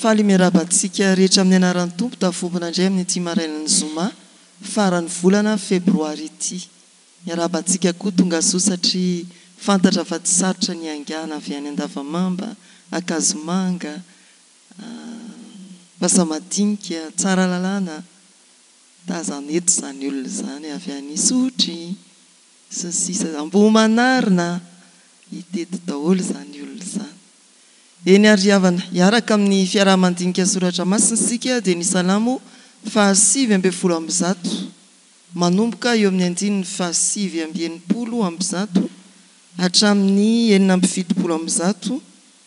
Faly miarahaba antsika rehetra amin'ny anaran'ny Tompo tafiombona indray amin'ity marainan'ny zoma faran'ny volana febroary ity. Miarahaba antsika koa tongasoa satria fantatra fa tsy sarotra ny hiaingàna avy any Andavamamba, Ankazomanga, Ampasamadinika, Tsaralalàna, tazana eto izany olona izany avy any Isotry sy ny sisa Ambohimanarina, hitety daholo izany olona izany. Eny ary ry havana, hiaraka amin'ny fiaraha-mandinika soratra masina isika dia ny Salamo faha 119, manomboka eo amin'ny andininy faha 169 hatramin'ny 176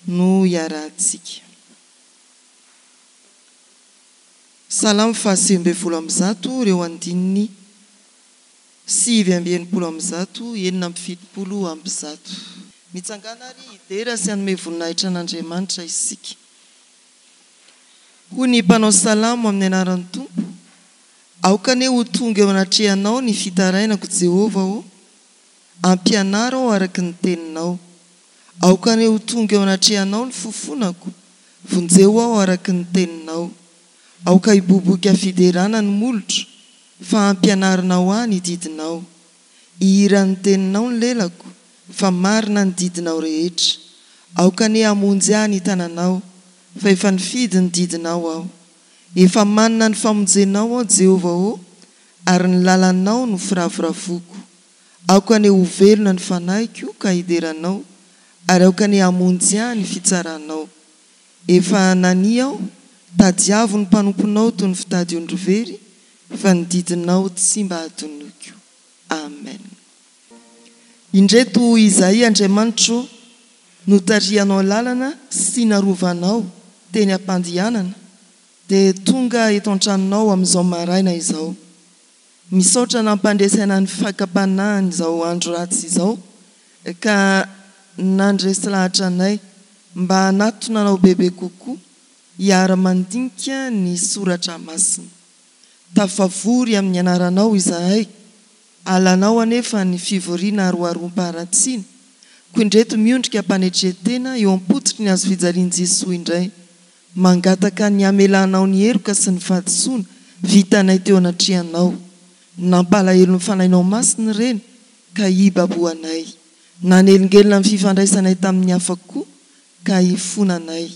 no hiarahantsika. Salamo faha 119, ireo andininy 169, 176. Mitsangàna àry hidera sy hanome voninahitra an'Andriamanitra isika. Hoy ny mpanao salamo amin'ny anaran'ny Tompo, Aoka anie ho tonga eo anatrehanao ny fitarainako, Jehovah ô! Ampianaro aho araka ny teninao. Aoka anie ho tonga eo anatrehanao ny fofonako, vonjeo aho araka ny teninao. Aoka hiboiboika fiderana ny molotro, fa ampianarinao ahy ny didinao. Hihira ny teninao ny lelako, fa marina ny didinao rehetra. Aoka anie hamonjy ahy ny tananao, fa efa nifidy ny didinao aho. Efa manana ny famonjenao aho, Jehovah ô, ary ny lalanao no firavoravoako. Aoka anie ho velona ny fanahiko ka hidera Anao, ary aoka anie hamonjy ahy ny fitsaranao. Efa nania aho, tadiavo ny mpanomponao toy ny fitady ondry very, fa ny didinao tsy mba hadinoiko. Amen. Indreto izahay Andriamanitro notarihanao lalana sy narovanao teny am-pandihanana dia tonga eto an-tranonao amin'izao maraina izao. Misaotra nampandresy anah ny fakam-panahin'izao andro ratsy izao ka nandresy lahatra anay mba hanatona anao bebe kokoa hiara-mandinika ny soratra masina. Tafavory amin'ny anaranao izahay, halanao anefa ny fivoriana aroharom-paharatsiana, koa indreto miondrika am-panetren-tena eo am-pototry ny hazofijalian'i Jesoa indray, mangataka ny hamelanao ny heloka sy ny fahadisoana vitanay teo anatrehanao. Nampalahelo ny Fanahinao Masina ireny ka hibabohanay. Nanelingelina ny fifandraisanay tamin'ny hafa koa ka hifonanay.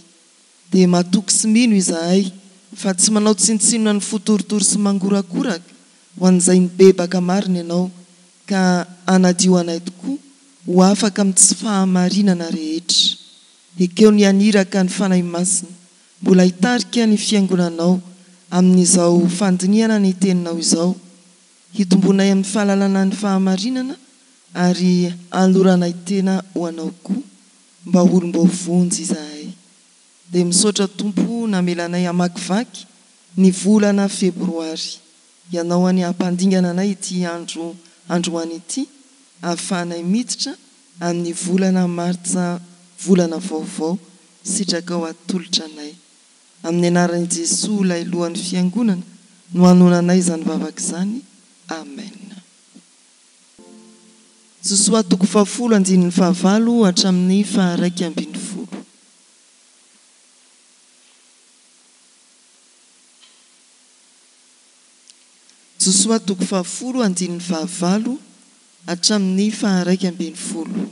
Dia matoky sy mino izahay fa tsy manao tsinontsinona ny fo torotoro sy mangorakoraka ho an'izay mibebaka marina Ianao ka hanadio anay tokoa ho afaka amin'ny tsy fahamarinana rehetra. Ekeo ny haniraka ny Fanahy Masina mbola hitarika ny Fiangonanao amin'izao fandinihana ny Teninao izao, hitombonay amin'ny fahalalana ny fahamarinana ary hanoloranay tena ho Anao koa mba ho olom-boavonjy izahay. Dia misaotra Tompo namela anay hamakivaky ny volana febroary. Ianao anie hampandingana anay ity andro androany ity ahafahanay miditra amin'ny volana martsa volana vaovao sitrakao atolotra anay. Amin'ny anaran'i Jesoa ilay lohan'ny fiangonana no anonanay izany vavaka izany. Amen. Josoa toko fahafolo andininy fahavalo hatramin'ny faha-iraika ambinifolo. Josoa toko fahafolo andininy fahavalo hatramin'ny faha-iraika ambinifolo.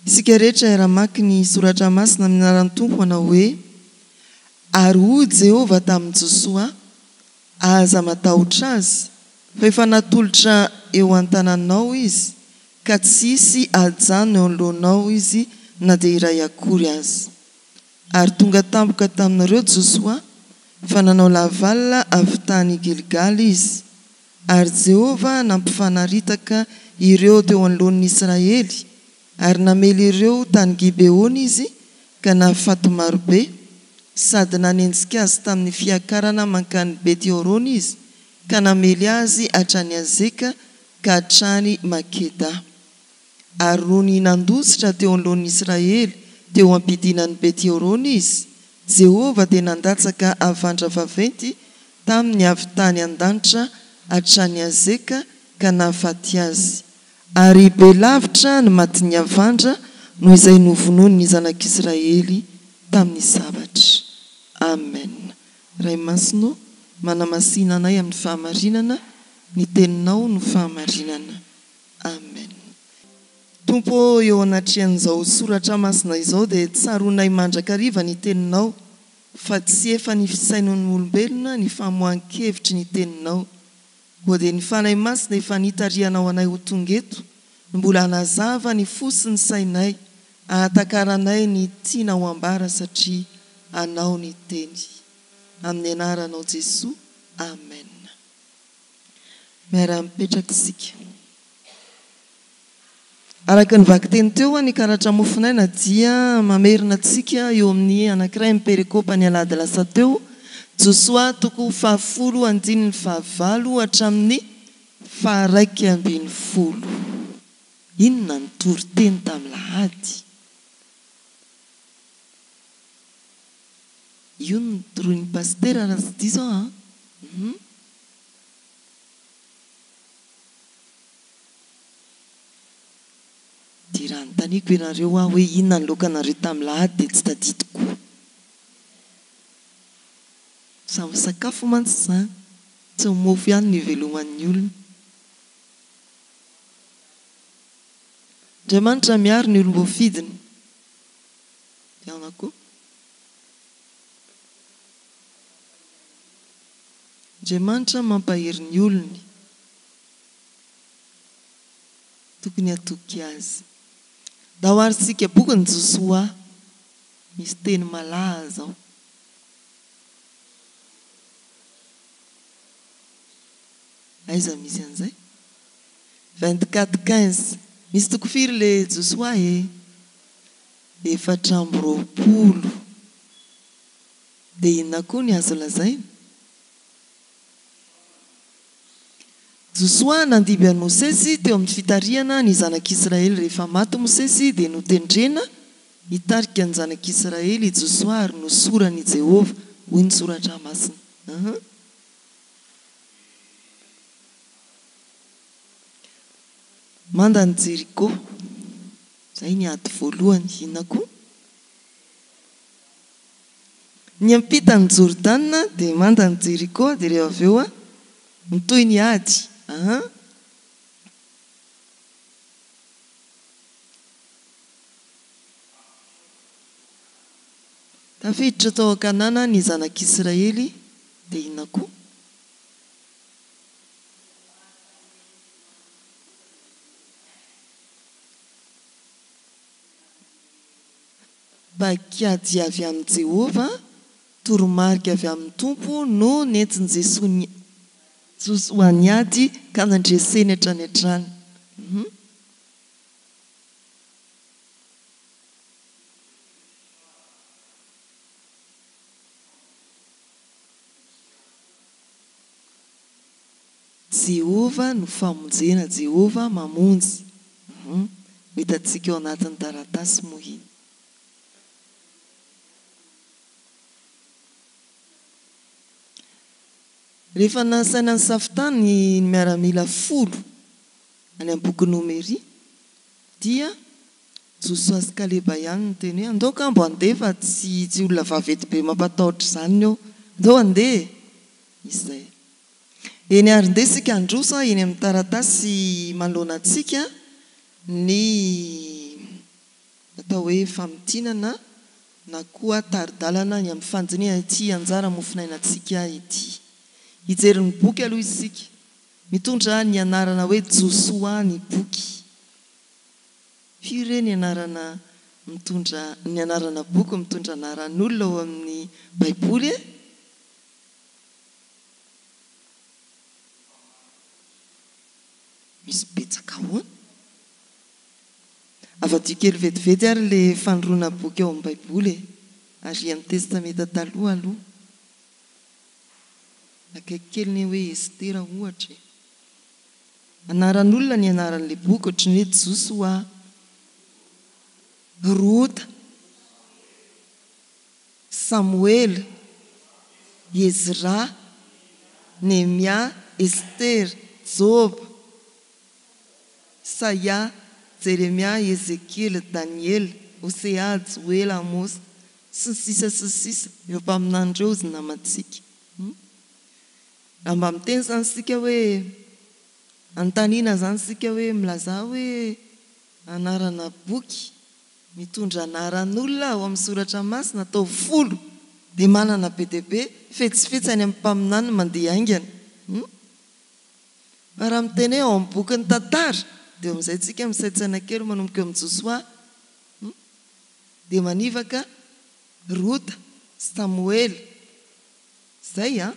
Isika rehetra hiara-mamaky ny soratra masina amin'ny anaran'ny Tompo hanao hoe, Ary hoy Jehovah tamin'i Josoa, Aza matahotra azy, fa efa natolotra eo an-tananao izy, ka tsy hisy hajanona eo anoloanao izy na dia iray akory aza. Ary tonga tampoka tamin'ireo Josoa, fa nanao lavalina avy tany Gilgala izy. Ary Jehovah nampifanaritaka ireo teo anoloan'ny Israely, ary namely ireo tany Gibeona izy ka nahafaty maro be, sady nanenjika azy tamin'ny fiakarana mankany Beti-horona izy, ka namely azy hatrany Azeka ka hatrany Makeda. Ary nony nandositra teo anoloan'ny Israely teo am-pidinan'i Beti-horona izy, Jehovah dia nandatsaka havandra vaventy taminy avy tany an-danitra hatrany Azeka ka nahafaty azy. Ary be lavitra ny matin'ny havandra noho izay novonoin'ny zanak'Israely tamin'ny sabatra. Amen. Ray Masina ô, manamasina anay amin'ny fahamarinana, ny Teninao no fahamarinana. Amen. Tompo ô, eo anatrehan'izao Soratra Masina izao dia tsaroanay mandrakariva ny Teninao, fa tsy efa ny fisainan'ny olombelona ny famoahan-kevitry ny Teninao. Koa dia ny Fanahy Masina efa nitarihanao anay ho tonga eto no mbola hanazava ny fo sy ny sainay ahatakaranay ny tiana ho ambara satria Anao ny Teny. Amin'ny Anaranao Jesoa, Amen. Miara-mipetraka isika. Araka ny vakiteny teo, ny karatra mofonaina dia mamerina antsika eo amin'ny anankiray amin'ny perikopa ny alahady lasa teo, Josoa toko fahafolo andininy fahavalo hatramin'ny faharaika ambin'ny folo. Inona ny toriteny tamin'ny lahady? Io no notoroin'ny pasitera raha tsy diso aho an! Hum. Dia raha anontaniako ianareo aho hoe inona ny laokanareo tamin'ny lahady dia tsy tadidiko. Samy sakafo mantsy izany, tsy ny mofo ihany no iveloman'ny olona. Andriamanitra miaro ny olom-boafidiny. Dia ahoana koa? Andriamanitra mampahery ny olony. Tokony hatoky azy. Ndao ary tsika bokin'i Josoa. Misy teny malaza ao. Aiza misy an'izay? 24 15. Misy toko firy le Josoa e? 24. Dia inona koa ny azo lazaina? Josoa nandimby an'i Mosesy teo amin'ny fitarihana ny zanak'Israely Rehefa maty Mosesy dia notendrena hitarika ny zanak'Israely i Josoa ary nosoran'i Jehovah, hoy ny Soratra Masina. Uhum. Mandan'i Jeriko. Izay ny ady voalohany. Inona koa? Niampita an'i Jordana dia manda an'i Jeriko dia rehefa avy eo mitohy ny ady an. Tafiditra tao Kanana ny zanak'Israely dia inona koa? Paikady avy amin'i Jehovah, toromarika avy amin'ny Tompo no nentin'i Jesoa Josoa niady ka nandreseny hatrany hatrany. Jehovah no famonjena, Jehovah mamonjy. Ho hitantsika ao anatin'ny taratasy moa iny. Rehefa nasaina nisafo-tany ny miaramila folo any amin'ny bokin'i Nomeria, dia Josoa sy Kaleba ihany no niteny hoe, Andao k'ambo handeha fa tsy tsy olona vaventy be mampatahotra izany ny eo. Andao handeha e! Izay. Eny ary ndeha isika handroso eny amin'ny taratasy manoloana antsika ny atao hoe famintinana na koa tari-dalana ny amin'ny fandinihana ity anjara mofonainantsika ity. Hijery ny boky aloha isika. Mitondra ny anarana hoe Josoa ny boky. Firy re ny anarana mitondra ny anarana boky mitondra anaran'olona ao amin'ny Baiboly e? Misy betsaka ahoana? Avadiho kely vetivety ary le fanoroana boky ao amin'ny baiboly e! Ary amin'ny testamenta taloha aloha. Akaiky kely ny hoe Estera ohatra e! Anaran'olona ny anaran'le boky ohatry ny hoe Josoa, Rota, Samoela, Ezra, Nehemia, Estera, Joba. Isaia, Jeremia, Ezekiela, Daniela, Hosea, Joela, Amosa. Sy ny sisa sy ny sisa, ireo mpaminany ireo hozy namantsika. Hum. Raha mba miteny izany isika hoe, anontaniana izany isika hoe milazà hoe anarana boky mitondra anaran'olona ao amin'ny soratra masina atao folo dia manana be dia be fetsifetsy any amin'ny mpaminany mandeha haingana. Hum. Fa raha miteny hoe ao amin'ny bokin'ny tantara dia eo amin'izay tsika misaintsaina kely manomboka eo amin'i Josoa. Hum. Dia manivaka Rota sy Samoela. Zay an!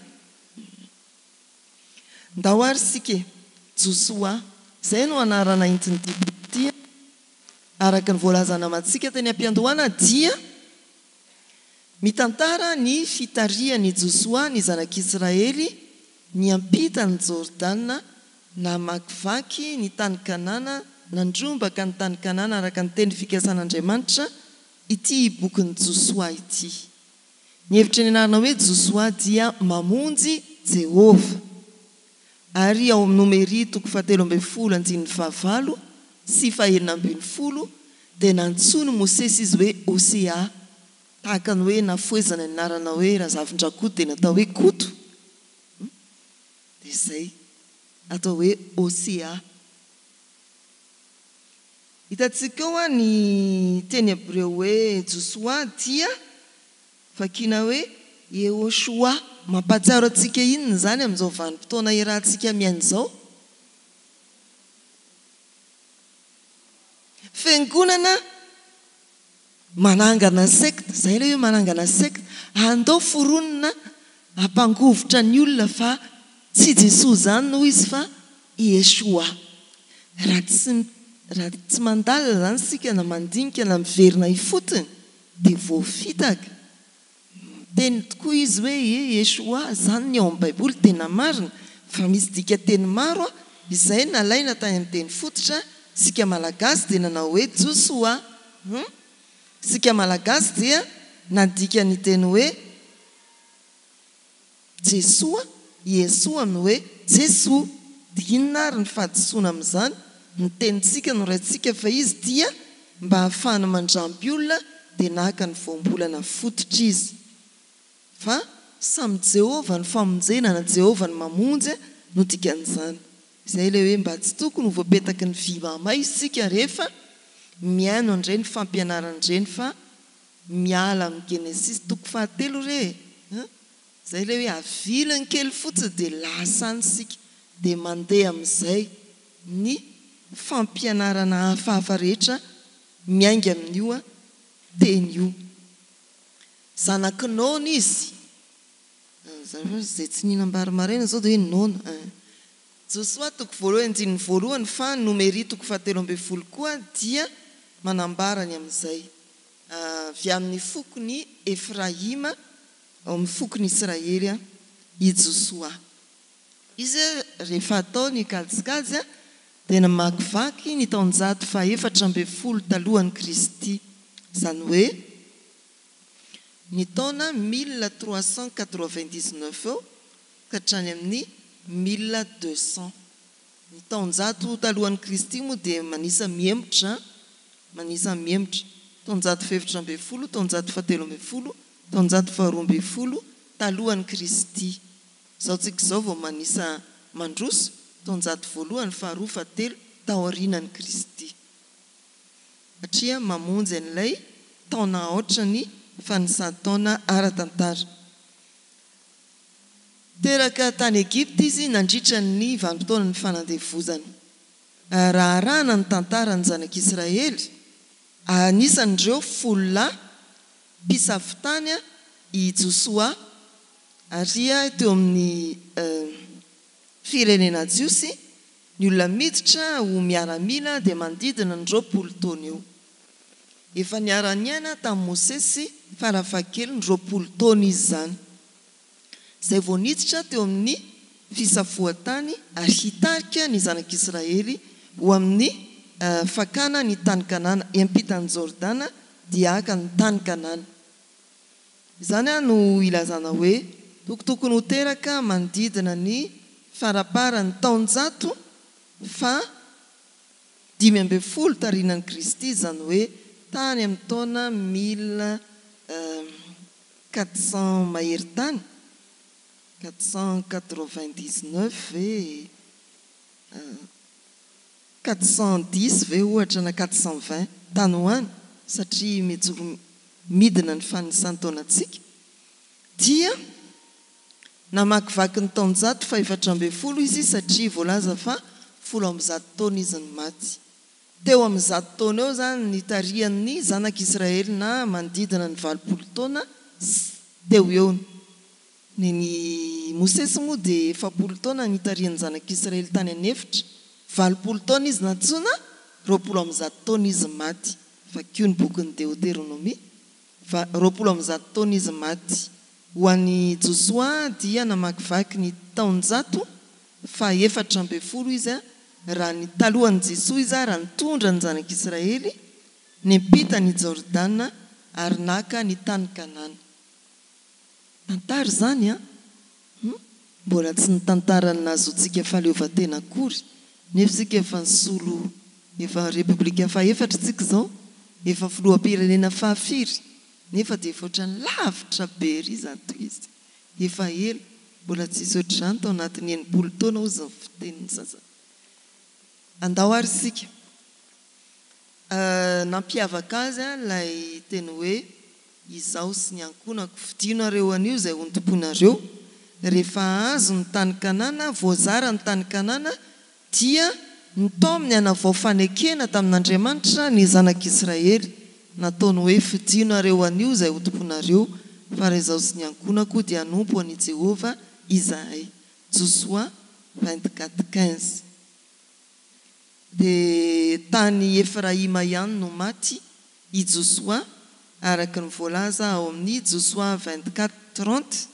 Ndao ary isika e! Josoa. Izay no anarana entin'ity boky ity an! Araka ny voalaza namantsika teny am-piandohana dia mitantara ny fitarihan'i Josoa ny zanak'Israely niampita an'i Jordana namakivaky ny tany Kanana, nandrombaka ny tany Kanana araka ny teny fikasan'Andriamanitra ity bokin'i Josoa ity. Ny hevitry ny anarana hoe Josoa dia mamonjy Jehovah. Ary ao amin'ny Nomeria toko fahatelo ambin'ny folo andininy fahavalo sy fahenina ambin'ny folo dia nantsoin'i Mosesy izy hoe Hosea, tahaka ny hoe nafohezana ny anarana hoe Razafindrakoto dia natao hoe Koto. Dia izay atao hoe Hosea. Hitantsika ao ny teny hebreo hoe Josoa dia vakiana hoe Yehoshoa. Mampahatsiaro antsika inona izany amin'izao vanim-potoana iarahantsika miaina izao? Fiangonana Manangana secte, zay ilay hoe manangana secte, andao foronina hampangovitra ny olona fa tsy Jesoa izany no izy fa Yeshua. Raha tsy raha tsy mandalina izany isika na mandinika na miverina ifotony dia voafitaka. Miteny tokoa izy hoe e Yeshua, izany ny ao amin'ny baiboly tena marina fa misy dikateny maro izay nalaina tany amin'ny teny fototra, isika malagasy dia nanao hoe Josoa. Hum? Isika malagasy dia nadika ny teny hoe Jesoa, Iesoa amin'ny hoe Jesoa. Dia inona ary ny fahadisoana amin'izany? Ny tenintsika no raintsika fa izy dia mba hahafahany mandrampy olona dia naka ny voambolana fototra izy. Fa samy Jehovah ny famonjena na Jehovah ny mamonjy no dikan'izany. Izay ilay hoe mba tsy tokony ho voapetaky ny vy mahamay isika rehefa mihaino an'ireny fampianarana ireny fa miala amin'ny Genesisy toko fahatelo re e! Izay ilay hoe aviliny kely fotsiny dia lasa any isika dia mandeha amin'izay ny fampianarana hafahafa rehetra miainga amin'io teny io. Zanak'i Nona izy. Izay tsy nihinam-bary maraina izao dia hoe noana eh. Josoa toko voalohany andininy voalohany fa Nomery toko fahatelo ambin'ny folo koa dia manambara ny amin'izay. Avy amin'ny fokon'i Efraima ao amin'ny fokon'i Israely i Josoa. Izy rehefa atao ny kajikajy dia namakivaky ny taonjato faha-14 talohan'i Kristy, izany hoe ny taona 1399 eo ka hatrany amin'ny 1200. Ny taonjato talohan'i Kristy moa dia manisa mihemotra, manisa mihemotra, taonjato faha-14, taonjato faha-13, taonjato faha-12 talohan'i Kristy. Izao tsika izao vao manisa mandroso, taonjato voalohany, faharoa, fahatelo taorianan'i Kristy. Satria mamonjy an'ilay taona aotra ny fanisan-taona ara-tantara. Teraka tany Egypta izy nandritra ny vanim-potoanan'ny fanandevozana. Raha arahana ny tantaran'ny zanak'Israely, anisan'ireo folo lahy mpisafo tany i Josoa, ary teo amin'ny firenena jiosy, ny olona miditra ho miaramila dia manodidina ny 20 taona eo. Efa niara-niaina tamin'i Mosesy farafahakeliny 20 taona izy izany, izay vao niditra teo amin'ny fisafoan-tany ary hitarika ny zanak'Israely ho amin'ny fakana ny tany Kanana, hiampita an'i Jordana dia haka ny tany Kanana. Izany no ilazana hoe tokotokony ho teraka manodidina ny faraparan'ny taonjato faha 15 tarinan'i Kristy, izany hoe tany amin'ny taona mille. 400 mahery tany, 499 ve, 410 ve ohatra na 420 tany ho any, satria mijoro midina ny fanisan-taonantsika, dia namakivaky ny taonjato fahefatra ambin'ny folo izy satria voalaza fa 110 taona izy no maty. Teo amin'ny 100 taona eo izany nitarihan'ny zanak'Israely na manodidina ny 80 taona teo ho eo. Ny Mosesy moa dia 40 taona nitarihan'ny zanak'Israely tany an'efitra. 80 taona izy nantsoina, 120 taona izy maty. Vakio ny bokin'ny Deoteronomia fa 120 taona izy maty. Ho an'i Josoa dia namakivaky ny taonjato faha-14 izy raha ny talohan'i Jesoa izy raha nitondra ny zanak'Israely niampita an'i Jordana ary naka ny tany Kanana. Tantara izany an! Hum! Mbola tsy nitantara ny nahazoantsika fahaleovantena akory nefa isika efa nisolo efa Repoblika fahefatra isika izao, efa filoham-pirenena fahafiry nefa dia efa ohatran'ny lavitra be ery izany toy izy. Efa ela, mbola tsisy ohatr'izany tao anatin'ny 60 taona hozy ny fitenin'ny sasany. Andao ary isika. Nampiavaka azy ilay teny hoe izaho sy ny ankohonako. Fidinareo anio izay ho notompoinareo. Rehefa azo ny tany Kanana, voazara ny tany Kanana, dia nitaominy hanavao fanekena tamin'Andriamanitra ny zanak'Israely. Nataony hoe, Fidinareo anio izay ho tomponareo, fa raha izaho sy ny ankohonako dia hanompo an'i Jehovah izahay. Josoa 24, 15. Dia tany Efraima ihany no maty i Josoa, araka ny voalaza ao amin'ny Josoa 24, 30,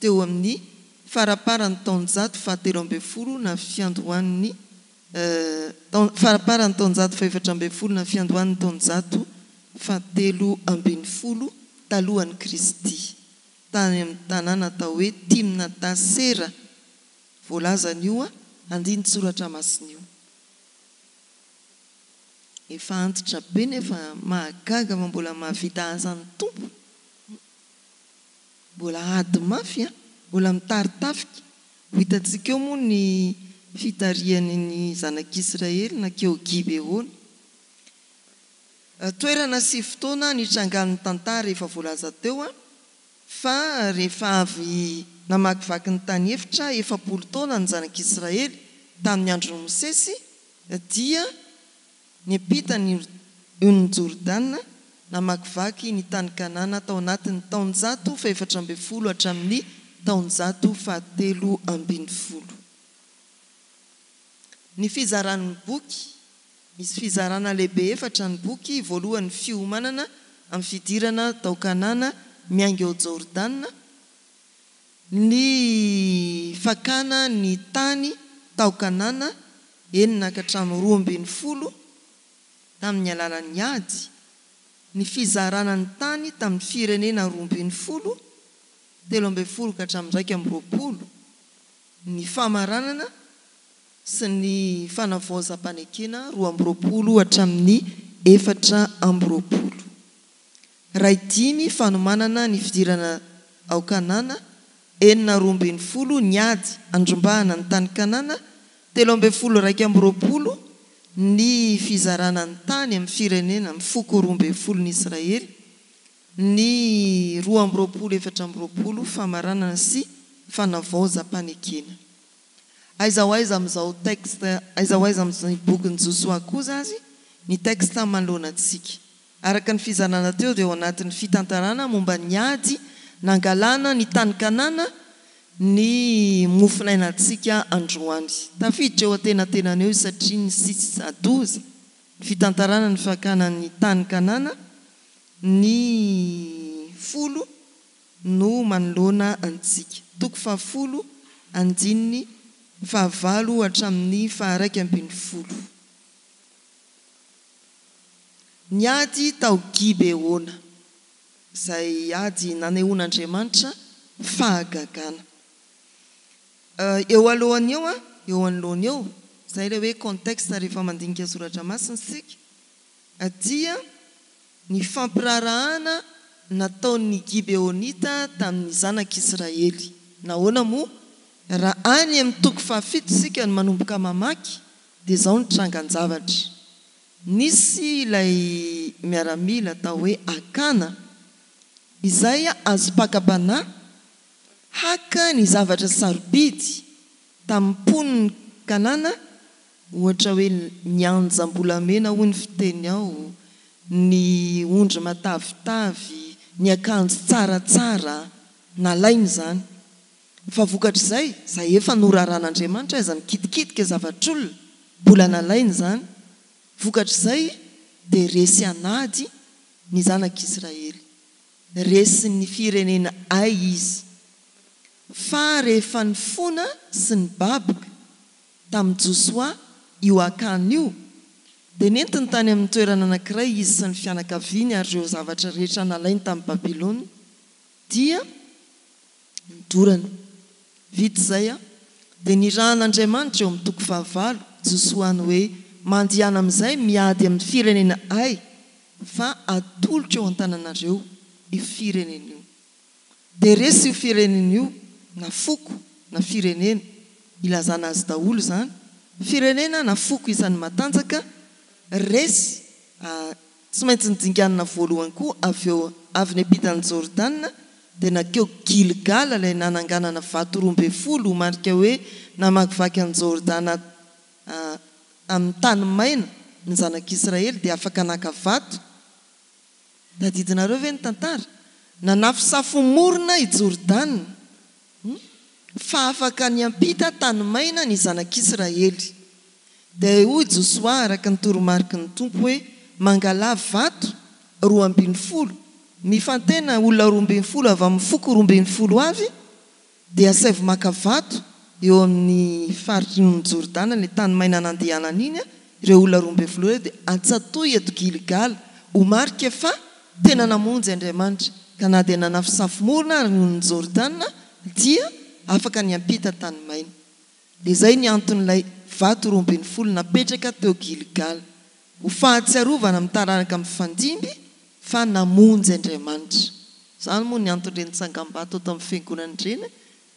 teo amin'ny faramparan'ny taonjato fahatelo ambin'ny folo na fiandohan'ny faramparan'ny taonjato fahefatra ambin'ny folo na fiandohan'ny taonjato fahatelo ambin'ny folo talohan'i Kristy, tany amin'ny tanàna atao hoe Timnata-sera. Voalazan'io andinin-tsoratra masina io. Efa antitra be nefa mahagaga fa mbola mahavita asan'ny Tompo. Mbola ady mafy an! Mbola mitari-tafika. Ho hitantsika eo moa ny fitarihany ny zanak'Israely nankeo Gibeona. Toerana sy fotoana nitrangan'ny tantara efa voalaza teo an! Fa rehefa avy namakivaky ny tany efitra 40 taona ny zanak'Israely tamin'ny andron'i Mosesy, dia niampita ny onin'i Jordana namakivaky ny tany Kanana tao anatin'ny taonjato fahefatra ambin'ny folo hatramin'ny taonjato fahatelo ambin'ny folo. Ny fizaran'ny boky. Misy fizarana lehibe efatra ny boky, voalohany fiomanana amin'ny fidirana tao Kanana miainga ao Jordana, ny fakana ny tany tao Kanana 6 ka hatramin'ny 12 tamin'ny alalan'ny ady, ny fizarana ny tany tamin'ny firenena 12, 13 ka hatramin'ny 21, ny famaranana sy ny fanavaozam-panekena 22 hatramin'ny 24. Ray dimy fanomanana ny fidirana ao Kanana, enina 12 ny ady handrombahana ny tany Kanana, 13 21 ny fizarana ny tany amin'ny firenena amin'ny foko 12n'i Israely, ny 22 24 famaranana sy fanavaozam-panekena. Aiza ho aiza amin'izao texte, aiza ho aiza amin'izany bokin'i Josoa kosa azy ny texte manoloana antsika. Araka ny fizarana teo dia ao anatin'ny fitantarana momba ny ady nangalana ny tany Kanana ny mofonainantsika androany. Tafiditra eo antenatenany eo izy satria ny sisa-doza, ny fitantarana ny fakana ny tany Kanana, ny folo no manoloana antsika. Toko fahafolo, andininy fahavalo hatramin'ny faha-11. Ny ady tao Gibeona, izay ady nanehoan'Andriamanitra fahagagana. Eo alohany eo, eo anoloana eo, izay ilay hoe contexte rehefa mandinika soratra masina isika, dia ny fampiraharahana nataon'ny Gibeonita tamin'ny zanak'Israely. Nahoana moa? Raha any amin'ny toko fahafito isika no manomboka mamaky dia izao ny trangan-javatra. Nisy ilay miaramila atao hoe Akana izay azom-pakam-panahy haka ny zavatra sarobidy tamin'ny mponin'i Kanana, ohatra hoe ny anjam-bolamena hoy ny fiteny ao, ny ondry matavitavy, ny akanjo tsaratsara, nalainy izany. Fa vokatr'izay, izay efa noraran'Andriamanitra aza nikitikitika zavatr'olona, mbola nalainy izany, vokatr'izay dia resy an'ady ny zanak'Israely. Resin'ny firenena Ay izy. Fa rehefa nifona sy nibaboka tamin'i Josoa io Akana io, dia nentiny tany amin'ny toerana anankiray izy sy ny fianakaviany ary ireo zavatra rehetra nalainy tamin'i Babylona dia nodorana. Vita izay, dia nirahan'Andriamanitra eo amin'ny toko fahavalo, Josoa ny hoe, Mandehana amin'izay miady amin'ny firenena Ay, fa atolotro eo an-tananareo io firenena io. Dia resy io firenena io, na foko, na firenena, ilazana azy daholo izany, firenena na foko isan'ny matanjaka, resy, Tsy maintsy nodinganina voalohany koa avy eo avy niampita an'i Jordana dia nankeo Gilgala ilay nananganana vato 12 ho marika hoe namakivaky an'i Jordana tamin'ny tany maina ny zanak'Israely dia afaka naka vato. Tadidinareo ve ny tantara? Nanafosafo morona i Jordana. Fa afaka niampita tany maina ny zanak'Israely. Dia hoy Josoa araka ny toromariky ny Tompo hoe, Mangalà vato 12, mifantena olona 12 avy amin'ny foko 12 avy, dia asaivo maka vato eo amin'ny faritry ny ony Jordana, ilay tany maina nandehanana iny, ireo olona 12 ireo, dia antsatoy eto Gilgala, ho marika fa Tena namonjy Andriamanitra, ka na dia nanafosafo morona ary ny onin'i Jordana, dia afaka niampita tany maina. Dia izay ny anton'ilay vato 12 napetraka teo Gilgala, ho fahatsiarovana amin'ny taranaka mifandimby fa namonjy Andriamanitra. Izany moa ny anton'ireny tsangambato ato amin'ny fiangonana ireny,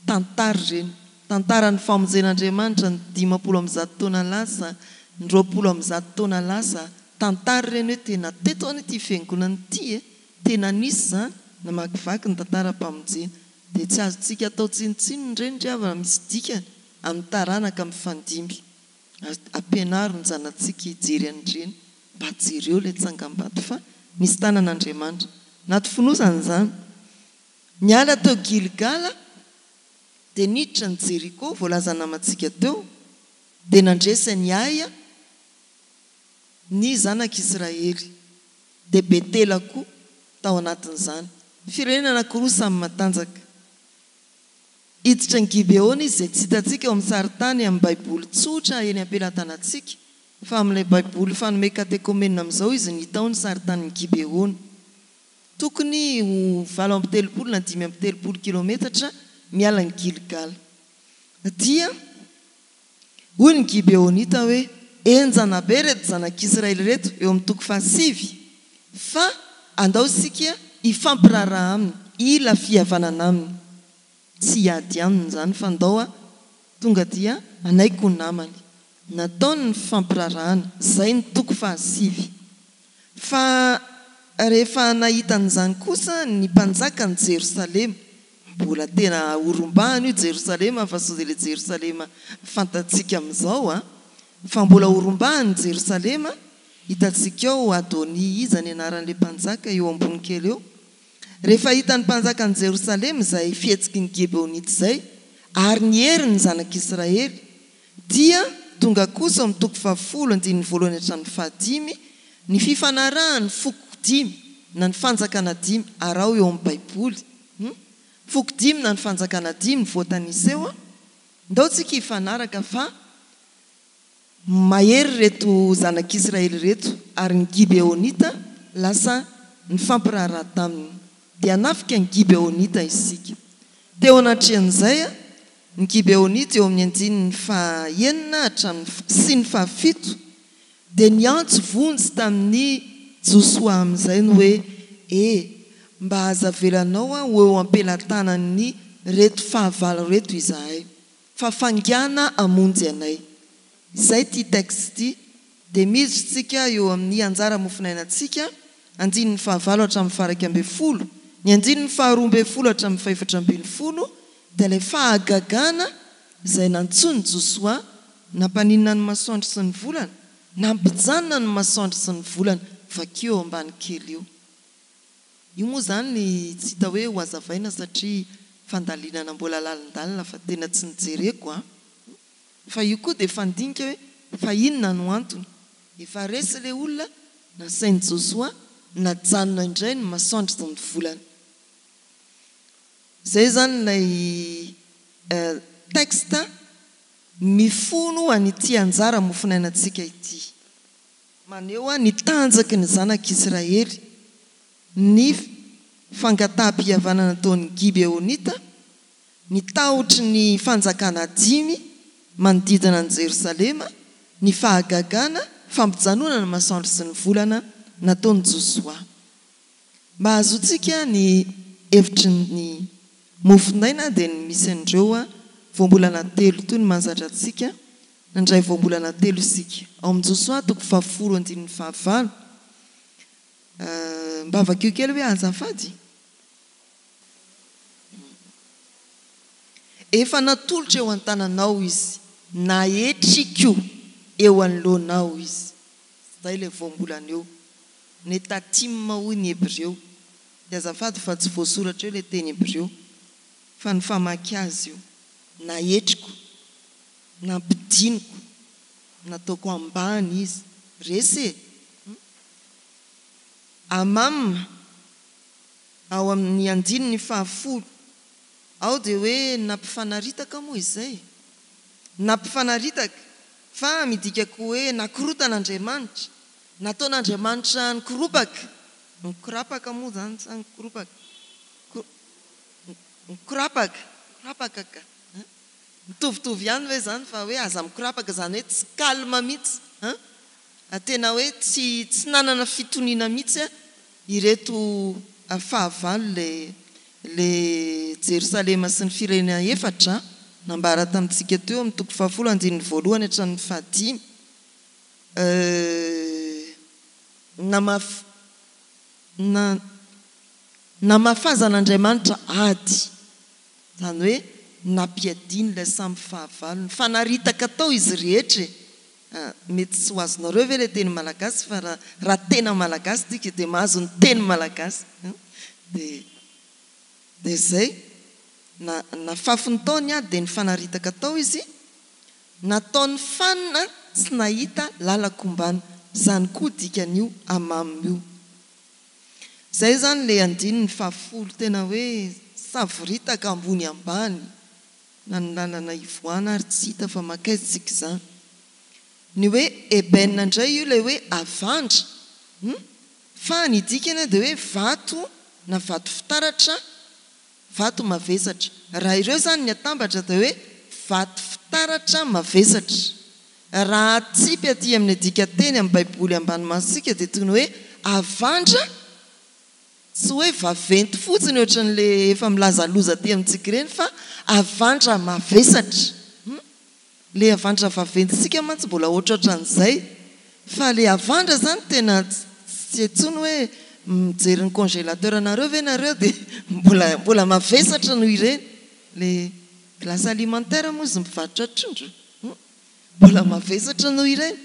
Tantara ireny. Tantaran'ny famonjen'Andriamanitra ny 150 taona lasa, ny 120 taona lasa. Tantara ireny hoe tena teto anie ity fiangonana ity e! Tena nisy izany, namakivaky ny tantaram-pamonjena. Dia tsy azontsika atao tsinontsinona ireny ry havana, misy dikany amin'ny taranaka mifandimby. Ary ampianaro ny zanatsika hijery an'ireny, mba jereo ilay tsangambato fa nisy tanan'Andriamanitra. Anaty fonosana izany. Niala teo Gilgala dia niditra an'i Jeriko, voalazan'ny namantsika teo, dia nandresy an'i Aia ny zanak'Israely, dia Betela koa tao anatin'izany. Firenena anankiroa samy matanjaka. Hiditra an'i Gibeona izy, izay tsy hitantsika eo amin'ny sarintany amin'ny Baiboly tsotra eny am-pelatanantsika, fa amin'ilay Baiboly fanome katekomena amin'izao izy no hita ao ny sarintanin'i Gibeona. Tokony ho 38 na 35 kilometatra miala an'i Gilgala. Dia hoy ny Gibeonita hoe, Henjana be ireto zanak'Israely ireto, eo amin'ny toko fahasivy, fa andao isika hifampiraharaha aminy, hila fihavanana aminy. Tsy hiady aminy izany, fa ndao tonga dia hanaiky ho namany. Nataony ny fifampiraharahana. Izay ny toko fahasivy. Fa rehefa nahita an'izany kosa ny mpanjakan'i Jerosalema, mbola tena horombahana io Jerosalema fa sao dia ilay Jerosalema fantatsika amin'izao an, fa mbola horombahana i Jerosalema, hitantsika ao Adonia iza ny anaran'ilay mpanjaka eo ambony kely eo, rehefa hitan'ny mpanjakan'i Jerosalema izay fihetsiky ny Gibeonita izay ary ny herin'ny zanak'Israely, Dia tonga kosa ao amin'ny toko fahafolo andininy voalohany hatramin'ny fahadimy ny fifanarahan'ny foko dimy na ny fanjakana dimy, araho eo amin'ny baiboly hum, foko dimy na ny fanjakana dimy voatanisa eo an, ndao tsika hifanaraka fa mahery ireto zanak'Israely ireto ary ny Gibeonita lasa nifampiraharaha taminy dia hanafika ny Gibeonita isika. Teo anatrehan'izay Ny Gibeonita eo amin'ny andininy faha-enina hatramin'ny sy ny fahafito dia niantso vonjy tamin'i Josoa amin'izay ny hoe, E! mba aza avelanao ho eo am-pelatanan'ny reto fahavalo reto izahay, fa faingàna hamonjy anay. Izay ity texte ity. Dia miditra tsika eo amin'ny anjara mofonainantsika, andininy fahavalo hatramin'ny faha-11. Ny andininy faha-12 hatramin'ny faha-14 dia ilay fahagagana izay nantsoin'i Josoa nampaninona ny masoandro sy ny volana, nampijanona ny masoandro sy ny volana, vakio eo ambany kely io. Io moa izany tsy hita hoe ho hazavaina satria fandalinana mbola lalindalina fa tena tsy nojereko an! Fa io koa dia fandinika hoe fa inona no antony? Efa resy ilay olona, nasain'i Josoa najanona indray ny masoandro sy ny volana. Izay izany ilay texte mifono an'ity anjara mofonainantsika ity. Maneho ny tanjaky ny zanak'Israely ny fangataham-pihavanana nataon'ny Gibeonita, ny tahotry ny fanjakana dimy manodidina an'i Jerosalema, ny fahagagana fampijanonana ny masoandro sy ny volana nataon'i Josoa. Mba hahazoantsika ny hevitry ny mofonaina dia ny misy an'ireo voambolana telo toy ny mahazatra antsika, nandray voambolana telo isika. Ao amin'i Josoa toko fahafolo andininy fahavalo. Mba vakio kely hoe azafady? Efa natolotra eo an-tananao izy, naetriko eo anoloanao izy. Izay ilay voambolana eo. Netatim hoy ny Hebreo. Dia azafady fa tsy voasoratra eo ilay teny Hebreo, fa ny famaky azy io. Naetriko, nampidiniko, nataoko ambany izy. Resy e! Amam. Ao amin'ny andininy fahafolo ao dia hoe nampifanaritaka moa izay? Nampifanaritaka, fa midika koa hoe nakorotan'Andriamanitra, nataon'Andriamanitra nikoropaka, nikorapaka moa izany sa nikoropaka? Nikorapaka, nikorapaka ka. Mitovitovy ihany ve izany fa hoe aza mikorapaka, izany hoe tsy calme mihitsy an? Tena hoe tsy tsy nanana fitoniana mihitsy ireto fahavalo le le Jerosalema sy ny firenena efatra nambara tamintsika teo amin'ny toko fahafolo andininy voalohany hatramin'ny fahadimy namaf na namafazan'Andriamanitra ady Izany hoe nampiadiany ilay samy fahavalo. Nifanaritaka tao izy rehetra e! Mety tsy ho azonareo ve ilay teny malagasy fa raha raha tena malagasy tsika dia mahazo ny teny malagasy an! Dia dia izay. Na nafafiny tao ny ady dia nifanaritaka tao izy. Nataony fanina tsy nahita lalan-kombana. Izany koa dikan'io amam io. Zay zany le andininy fahafolo tena hoe savoritaka ambony ambany na ny lalana ivoahana ary tsy hita fa mankaiza tsika izany. Ny hoe Eben indray io ilay hoe avandra hum fa ny dikany dia hoe vato na vato fitaratra Vato mavesatra. Raha ireo izany ny atambatra dia hoe vato fitaratra mavesatra. Raha atsipy aty amin'ny dikanteny amin'ny Baiboly ambany masontsika dia toy ny hoe avandra, tsy hoe vaventy fotsiny ohatran'ilay efa milaza loza aty amintsika ireny fa avandra mavesatra. Le havandra vaventintsika mantsy mbola ohatrohatran'izay fa le havandra zany tena tsy hay tsony hoe mijery ny congélateur nareo ve nareo de mbola mbola mavesatra noho ireny le glace alimentaire moa izy mivarotra trondro hum mbola mavesatra noho ireny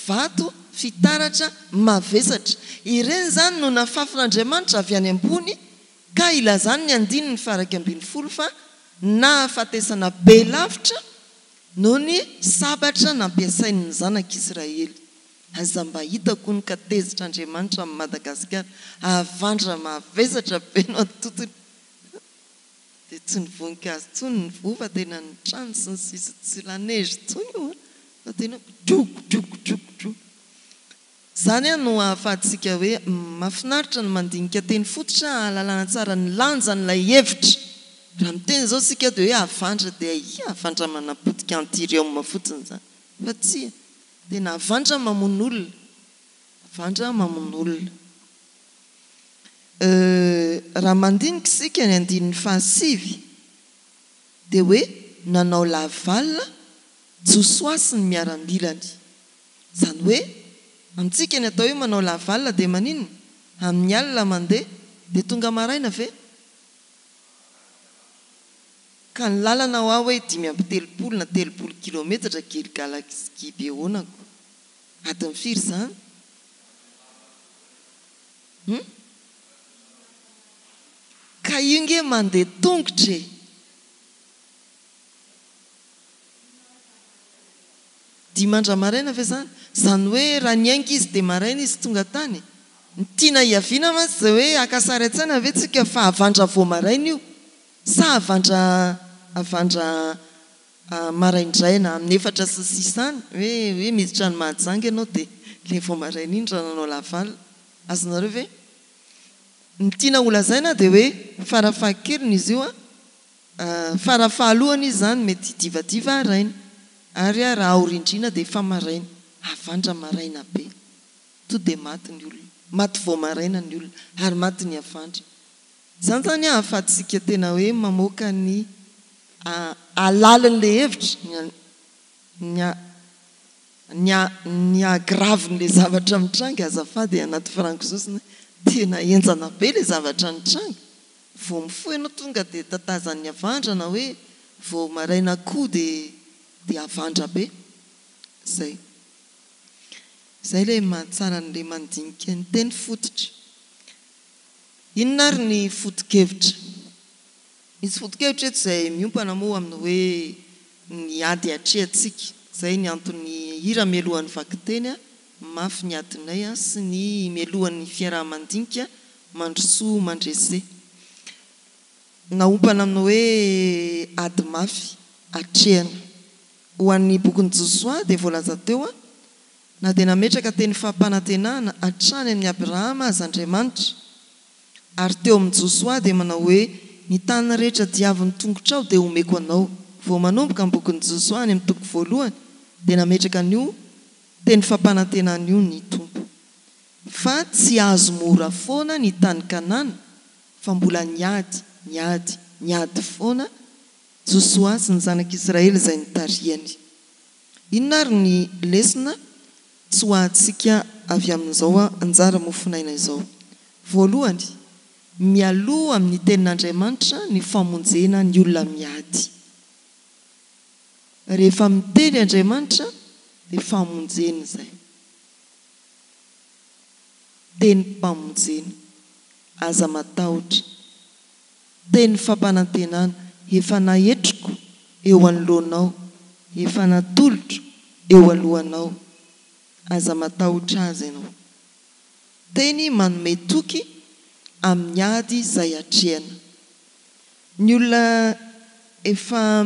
vato fitaratra mavesatra ireny zany no nafafin'Andriamanitra avy any ambony ka ilazany ny andininy faha 11 fa nahafatesana be lavitra noho ny sabatra nampiasainy ny zanak' Israely. Aza mba hitako hono ka tezitra Andriamanitra amin'i Madagasikara, havandra mavesatra be no atotony. Dia tsy ny voninkazo intsony ny voa fa tena ny trano sy ny sisa tsy la neige intsony io an, fa tena godrogodrogodrogodro. Izany no ahafahantsika hoe mahafinaritra ny mandinika teny fototra hahalalana tsara ny lanjan'ilay hevitra. Raha miteny izao isika dia hoe havandra dia ia havandra manapotika anthurium fotsiny izany. Fa tsia, tena havandra mamono olona. Havandra mamono olona. Raha mandinika isika ny andininy fahasivy dia hoe nanao laval Josoa sy ny miaramilany. Izany hoe amintsika ny atao hoe manao laval dia maninona? Amin'ny alina mandeha dia tonga maraina ve? Ka ny lalana hoa hoe 35 na 30 kilometatra Gilgala sy Gibeona ko. Adiny firy izany? Hum? Ka io nge mandeha tongotra e! Dimandra maraina ve zany? Zany hoe raha niainga izy dia maraina izy tonga tany? Ny tiana hiaviana mantsy dia hoe haka sary an-tsaina ve tsika fa havandra vao maraina io? Sa havandra havandra maraindraina amin'ny efatra sy ny sisa any? Hoe hoe miditra any Mahajanga ianao dia ilay vao maraina iny raha nanao laval. Azonareo ve? Ny tiana holazaina dia hoe farafahakeliny izy io an, fara fahalohany izy izany mety divadiva haraina, ary raha aorindrina dia efa maraina, havandra maraina be. To dia maty ny olona. Maty vao maraina ny olona, ary maty ny havandra. Izany izany ahafahantsika tena hoe mamoaka ny halalin'ilay hevitra, ny ny ny hagravin'ilay zavatra mitranga azafady anaty franco sosona tena henjana be ilay zavatra nitranga, vao mifoha ianao tonga dia tatazan'ny havandra na hoe vao maraina koa dia dia havandra be, zay. Zay ilay mahatsara an'ilay mandinika ny teny fototra. Inona ary ny foto-kevitra? Misy foto-kevitra eto izay miompana moa amin'ny hoe ny ady atrehantsika. Izay ny anton'ny hira mialohan'ny vakiteny Mafy ny adinay sy ny mialohan'ny fiaraha-mandinika Mandrosoa mandrese. Naompana amin'ny hoe ady mafy atrehana. Ho an'ny bokin'i Josoa dia voalaza teo na dia nametraka teny fampanantenana hatrany amin'i Abrahama aza Andriamanitra, Ary teo amin'i Josoa dia manao hoe, Ny tany rehetra diavin'ny tongotrao dia homeko anao. Vao manomboka ny bokin'i Josoa any amin'ny toko voalohany dia nametraka an'io teny fampanantenana io ny Tompo. Fa tsy azo mora foana ny tany Kanana fa mbola niady, niady, niady foana Josoa sy ny zanak'Israely izay nitarihany. Inona ary ny lesona tsoahantsika avy amin'izao anjara mofonaina izao? Voalohany, mialoha amin'ny Tenin'Andriamanitra ny famonjena ny olona miady. Rehefa miteny Andriamanitra dia famonjena izay. Tenim-pamonjena. Aza matahotra. Teny fampanantenana, efa naetriko eo anoloanao, efa natolotro eo alohanao. Aza matahotra azy ianao. Teny manome toky amin'ny ady izay atrehana. Ny olona efa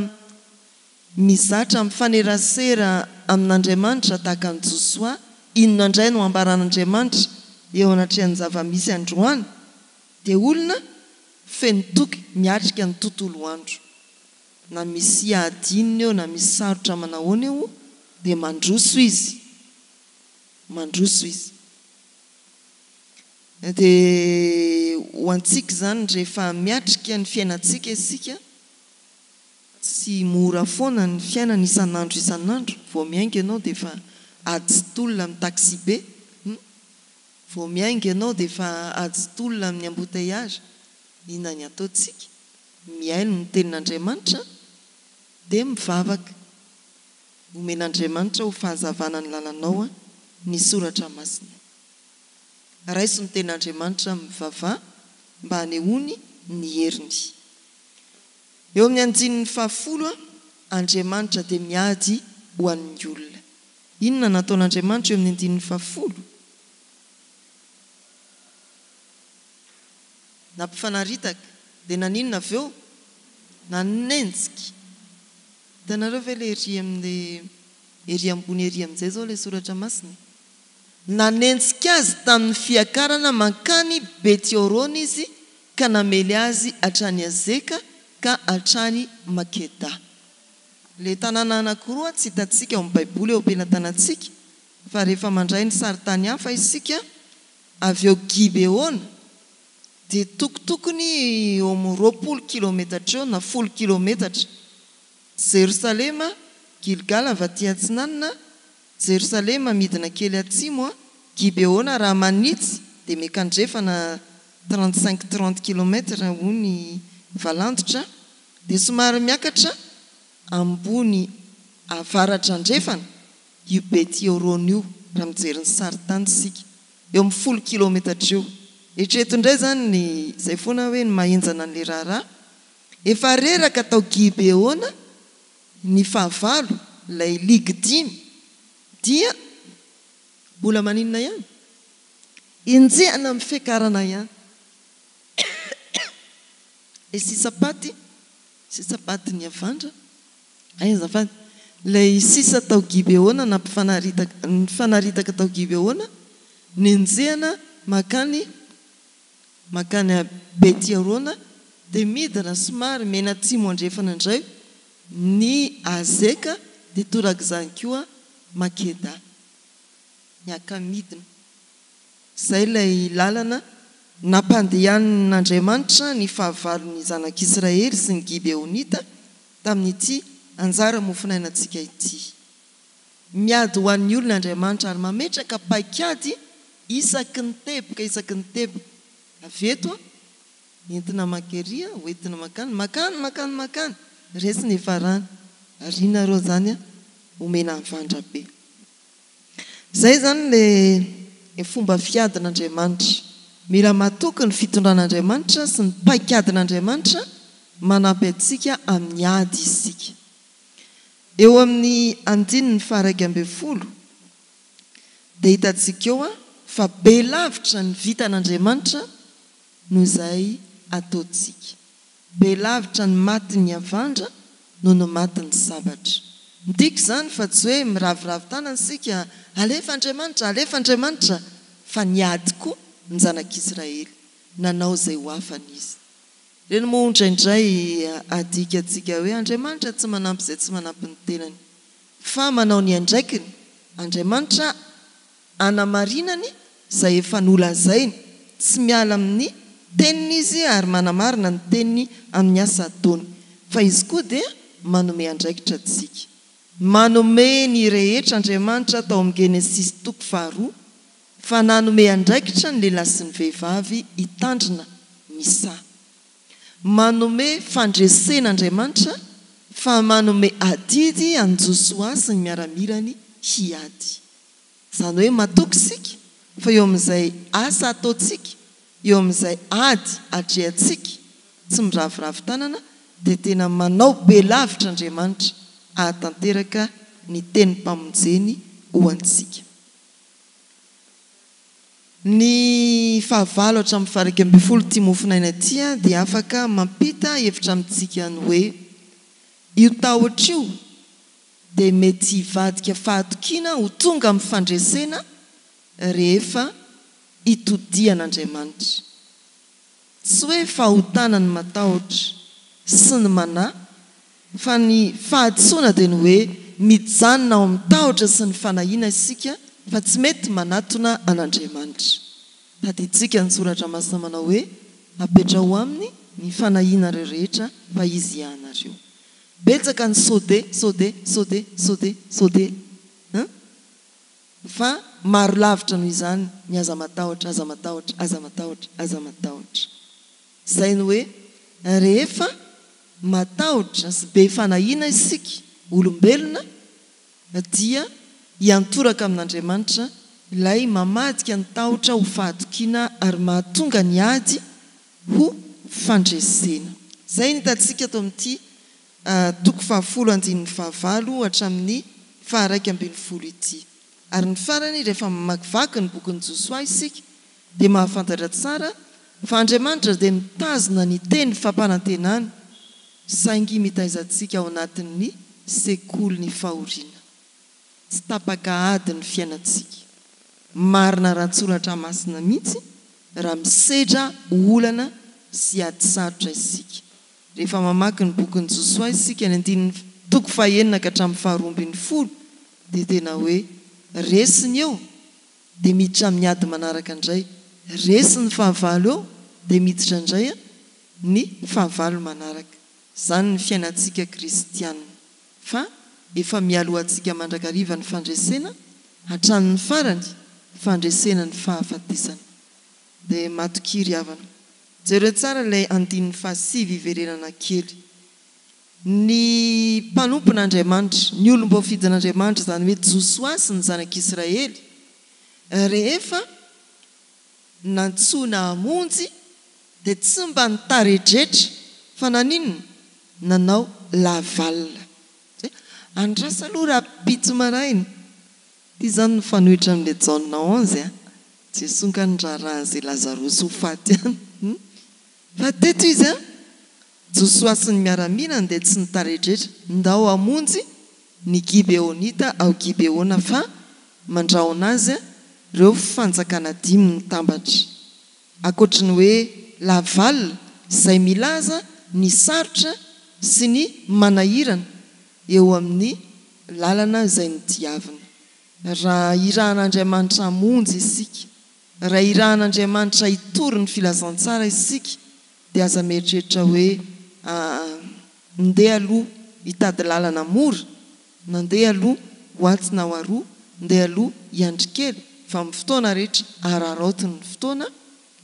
mizatra mifanerasera amin'Andriamanitra tahaka an'i Josoa, inona indray no ambaran'Andriamanitra eo anatrehan'ny zava-misy androany? Dia olona feno toky miatrika ny tontolo andro. Na misy ady inona eo na misy sarotra manahoana eo dia mandroso izy. Mandroso izy. Dia ho antsika izany rehefa miatrika ny fiainantsika isika, tsy mora foana ny fiainana isan'andro isan'andro, vao miainga ianao dia efa ady sy tolona amin'ny taxi-be. Vao miainga ianao dia efa ady sy tolona amin'ny embouteillage, inona ny ataontsika? Mihaino ny tenin'Andriamanitra dia mivavaka. Omen'Andriamanitra ho fahazavana ny lalanao ny soratra masina. Raiso ny tenin'Andriamanitra mivavaha mba hanehoany ny heriny. Eo amin'ny andininy fahafolo, Andriamanitra dia miady ho an'ny olona. Inona no nataon'Andriamanitra eo amin'ny andininy fahafolo? Nampifanaritaka. Dia naninona avy eo? Nanenjika. Hitanareo ve ilay ery amin'ilay ery ambony ery amin'izay izao ilay soratra masina e? Nanenjika azy tamin'ny fiakarana mankany Beti-Horona izy ka namely azy hatrany Azeka ka hatrany Makeda. Ilay tanàna anankiroa tsy hitantsika ao amin'ny Baiboly eo am-pelatanantsika, fa rehefa mandray ny sarintany hafa isika, avy eo Gibeona. dia tokotokony eo amin'ny 20 kilometatra eo na folo kilometatra. Jerosalema, Gilgala avy aty atsinanana, Jerosalema midina kely atsimo, Gibeona raha manitsy dia miakandrefana 35 30 kilomètres hoy ny valandotra dia somary miakatra ambony avaratra andrefana io Beti-Horona io raha mijery ny sarintany isika, eo amin'ny folo kilometatra eo. Eritrereto indray izany ny izay foana hoe ny maha-henjana an'ilay raharaha. Efa reraka tao Gibeona ny fahavalo, ilay ligy dimy, dia mbola maninona ihany? Enjehina amin'ny fiakarana ihany. Ilay sisa-paty, sisa-patin'ny havandra, Hay azafady. Ilay sisa tao Gibeona nampifanaritaka, nifanaritaka tao Gibeona, nenjehina mankany, mankany Beti-Horona, dia midina somary mianatsimo andrefana indray ny Azeka, dia torak'izany koa Makeda. Miaka-midina. Izay ilay lalana nampandehanin'Andriamanitra ny fahavalon'ny zanak'Israely sy ny Gibeonita tamin'ity anjara mofonainantsika ity. Miady ho an'ny olony Andriamanitra ary mametraka paikady isaky ny teboka isaky ny teboka. Avy eto, entina mankery, hoentina mankany, mankany, mankany, mankany, resy ny hifarana. Ary nareo izany omena havandra be. Izay izany ilay fomba fiadin'Andriamanitra. Mila matoky ny fitondran'Andriamanitra sy ny paikadin'Andriamanitra manampy antsika amin'ny ady isika. Eo amin'ny andininy faha-11 dia hitantsika eo fa be lavitra ny vitan'Andriamanitra noho izay ataontsika. Be lavitra ny matin'ny havandra noho ny matin'ny sabatra. Midika izany fa tsy hoe miraviravy tanana isika, alefa Andriamanitra, alefa Andriamanitra, fa niady koa ny zanak'Israely, nanao izay ho afany izy. Ireny moa indraindray adikantsika hoe Andriamanitra tsy manampy izay tsy manampy ny tenany, fa manao ny andraikiny Andriamanitra Anamarinany izay efa nolazainy, tsy miala amin'ny Teniny Izy ary manamarina ny Teniny amin'ny asa ataony. Fa Izy koa dia manome andraikitra antsika. Manome ny rehetra Andriamanitra tao amin'ny Genesisy toko faharoa fa nanome andraikitra ny lehilahy sy ny vehivavy hitandrina ny saha. Manome fandresena Andriamanitra fa manome adidy an'i Josoa sy ny miaramilany hiady. Izany hoe matoky isika fa eo amin'izay asa ataontsika, eo amin'izay ady atrehantsika, tsy miraviravy tanana, dia tena manao be lavitra Andriamanitra hahatanteraka ny tenim-pamonjeny ho antsika. Ny fahavalo hatramin'ny faha-11 ity mofonaina ity dia afaka mampita hevitra amintsika ny hoe io tahotra io dia mety hivadika fahatokiana ho tonga amin'ny fandresena rehefa itodihan'Andriamanitra. Tsy hoe fahotana ny matahotra sy ny manahy fa ny fahadisoana dia ny hoe mijanona ao amin'ny tahotra sy ny fanahiana isika fa tsy mety manatona an'Andriamanitra. Tadidintsika ny soratra masina manao hoe apetraho aminy ny fanahianareo rehetra fa izy hiahanareo. Betsaka ny sode, sode, sode, sode, sode an! Fa maro lavitra noho izany ny aza matahotra, aza matahotra, aza matahotra, aza matahotra. Izay ny hoe rehefa matahotra sy be fanahiana isika olombelona dia hiantoraka amin'Andriamanitra ilay mamadika ny tahotra ho fahatokiana ary mahatonga ny ady ho fandresena. Izay no hitantsika ato amin'ity toko fahafolo andininy fahavalo hatramin'ny faha-iraika ambin'ny folo ity. Ary ny farany, rehefa mamakivaky ny bokin'i Josoa isika, dia mahafantatra tsara fa Andriamanitra dia mitazona ny teny fampanantenany, saingy mitaiza antsika ao anatin'ny sekolin'ny fahoriana. Tsy tapaka ady ny fiainantsika. Marina ara-tsoratra masina mihitsy raha misedra olana sy ady sarotra isika. Rehefa mamaky ny bokin'i Josoa isika, ny andininy toko fahenina ka hatramin'ny faharoa ambin'ny folo, dia tena hoe resiny eo, dia miditra amin'ny ady manaraka indray. Resy ny fahavalo eo, dia miditra indray ny fahavalo manaraka. Izany ny fiainantsika kristiana. Fa efa mialoha antsika mandrakariva ny fandresena hatramin'ny farany, fandresena ny fahafatesana. Dia matokia ry havana. Jereo tsara ilay andininy fahasivy hiverenana kely. Ny mpanompon'Andriamanitra, ny olom-boafidin'Andriamanitra, izany hoe Josoa sy ny zanak'Israely, rehefa nantsoina hamonjy dia tsy mba nitaredretra fa naninona? Nanao laval. Hoe andraso aloha rahampitso maraina. Ity izany mifanohitra amin'ilay Jaona 11 a! Jesoa nga niraharaha an'izay Lazarosy ho faty any. Fa teto izy an! Josoa sy ny miaramilany dia tsy nitaredretra, ndao hamonjy ny Gibeonita ao Gibeona fa mandrahona azy ireo fanjakana dimy nitambatra. Ankoatry ny hoe Laval izay milaza ny sarotra sy ny manahirana eo amin'ny lalana izay nodiavina. Raha irahan'Andriamanitra hamonjy isika, raha irahan'Andriamanitra hitory ny filazantsara isika dia aza mieritreritra hoe aa ndeha aloha hitady lalana mora na ndeha aloha ho atsy na ho aroa, ndeha aloha hiandry kely fa amin'ny fotoana rehetra araraoty ny fotoana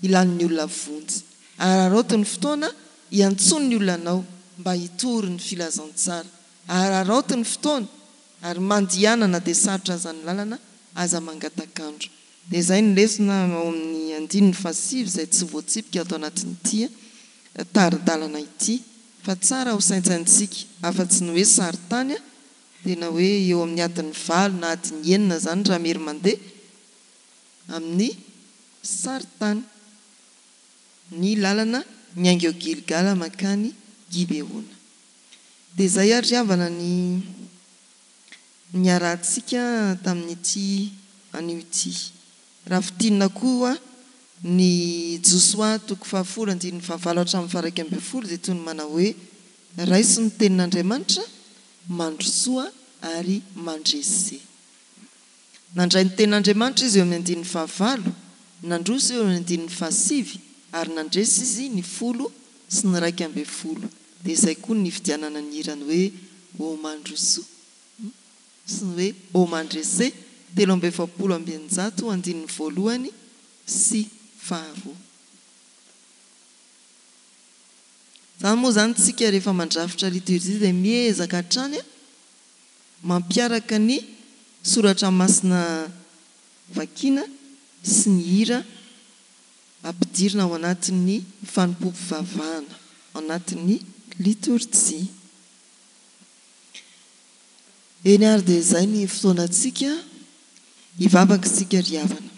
ilan'ny olona vonjy, araraoty ny fotoana iantsoan'ny olona anao mba hitory ny filazantsara, araraoty ny fotoana ary mandihana na dia sarotra aza ny lalana, aza mangatak'andro. Dia izay ny lesona ao amin'ny andininy fahasivy izay tsy voatsipika ato anatin'ity tari-dalana ity fa tsara ho saintsaintsika afa-tsy ny hoe sarintany tena hoe eo amin'ny adiny valo na adiny enina izany raha mery mandeha amin'ny sarintany ny lalana miainga eo Gilgala mankany Gibeona. Dia izay ary ry havana ny. niarahantsika tamin'ity anio ity. Raha fintinina koa ny Josoa toko fahafolo andininy fahavalo hatramin'ny faha-11 dia toy ny manao hoe, Raiso ny tenin'Andriamanitra, mandrosoa ary mandrese. Nandray ny tenin'Andriamanitra izy eo amin'ny andininy fahavalo, nandroso eo amin'ny andininy fahasivy ary nandresy izy ny folo sy ny 11. Dia izay koa ny nividianana ny hirany hoe Ô mandrosoa sy ny hoe Ô mandrese, 643 andininy voalohany sy faharoa. Izany moa izany tsika rehefa mandrafitra liturgie dia miezaka hatrany mampiaraka ny soratra masina vakiana sy ny hira ampidirina ao anatin'ny fanompoam-pivavahana, ao anatin'ny litorjia. Eny ary dia izay ny fotoanantsika hivavaka isika ry havana.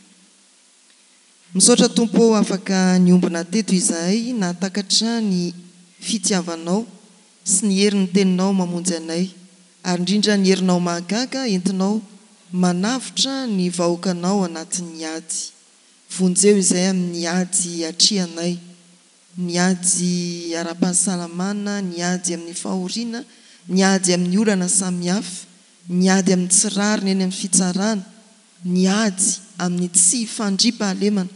Misaotra Tompo ô afaka niombona teto izahay nahatakatra ny fitiavanao sy ny herin'ny teninao mamonjy anay ary indrindra ny herinao mahagaga entinao manavotra ny vahoakanao anatin'ny ady. Vonjeo izay amin'ny ady atrehanay, ny ady ara-pahasalamana, ny ady amin'ny fahoriana, ny ady amin'ny olana samihafa, ny ady amin'ny tsy rariny eny amin'ny fitsarana, ny ady amin'ny tsy fandriampahalemana,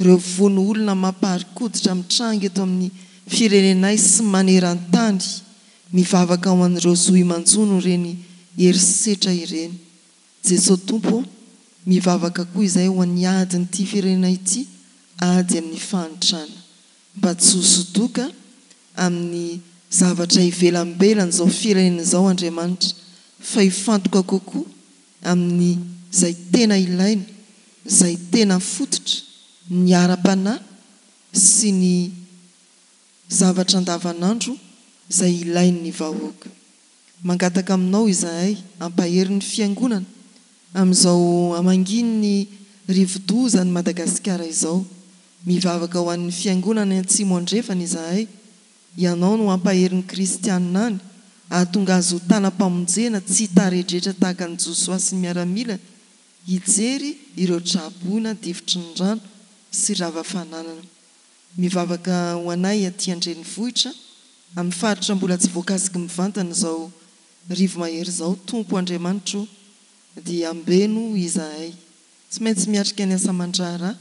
ireo vono olona mamparikoditra mitranga eto amin'ny firenenay sy maneran-tany, mivavaka ho an'ireo zohy manjono ireny herisetra ireny. Jeso Tompo ô, mivavaka koa izay ho an'ny adin'ity firenena ity, ady amin'ny fahantrana. Mba tsy ho sodoka amin'ny zavatra ivelambelan'izao firenena izao Andriamanitra, fa hifantoka kokoa amin'ny izay tena ilaina, izay tena fototra, ny ara-panahy sy ny zavatra andavanandro izay ilain'ny vahoaka. Mangataka aminao izahay hampahery ny Fiangonana amin'izao hamangian'ny rivodoza an'i Madagasikara izao. Mivavaka ho an'ny Fiangonana any Atsimo Andrefana izahay. Ianao no hampahery ny Kristianina any, hahatonga azy ho tanam-pamonjena tsy hitaredretra tahaka an'i Josoa sy ny miaramilany hijery ireo tra-boina difotry ny rano sy rava fananana. Mivavaka ho anay aty an-drenivohitra, amin'ny faritra mbola tsy voakasiky mivantana izao rivo-mahery izao, Tompo Andriamanitro dia ambeno izahay. Tsy maintsy miatrika ny asa aman-draharaha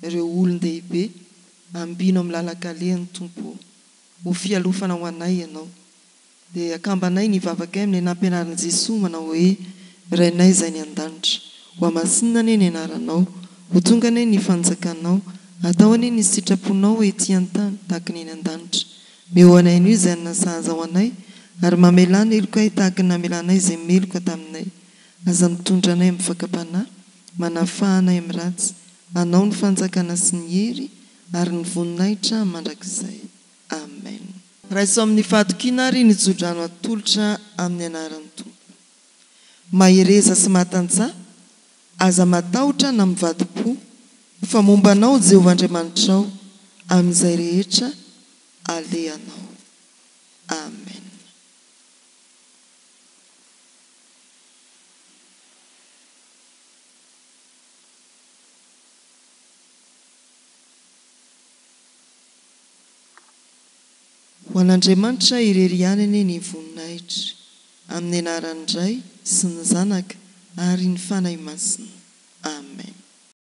ireo olon-dehibe. Ambino amin'ny lalan-kalehany, Tompo ô. Ho fialofana ho anay Ianao. Dia akambanay ny vavakay amin'ilay nampianarin'i Jesoa manao hoe, Rainay izay any an-danitra, hohamasinina anie ny anaranao, ho tonga anie ny fanjakanao, atao anie ny sitraponao ety an-tany tahaka ny eny an-danitra. Meo anay anio izay hanina sahaza ho anay, ary mamelà ny helokay tahaka ny namelanay izay meloka taminay. Aza mitondra anay amin'ny fakam-panahy, manafaha anay amin'ny ratsy. Anao ny fanjakana sy ny hery ary ny voninahitra mandrakizay. Amen. Raiso amin'ny fahatokiana ary ny tsodrano atolotra amin'ny anaran'ny Tompo. Mahereza sy matanjaha, aza matahotra na mivadi-po, fa momba anao Jehovah Andriamanitrao amin'izay rehetra alehanao. Amen. Ho an'Andriamanitra irery ihany anie ny voninahitra, amin'ny anaran'ny Ray sy ny Zanaka ary ny Fanahy Masina. Amen.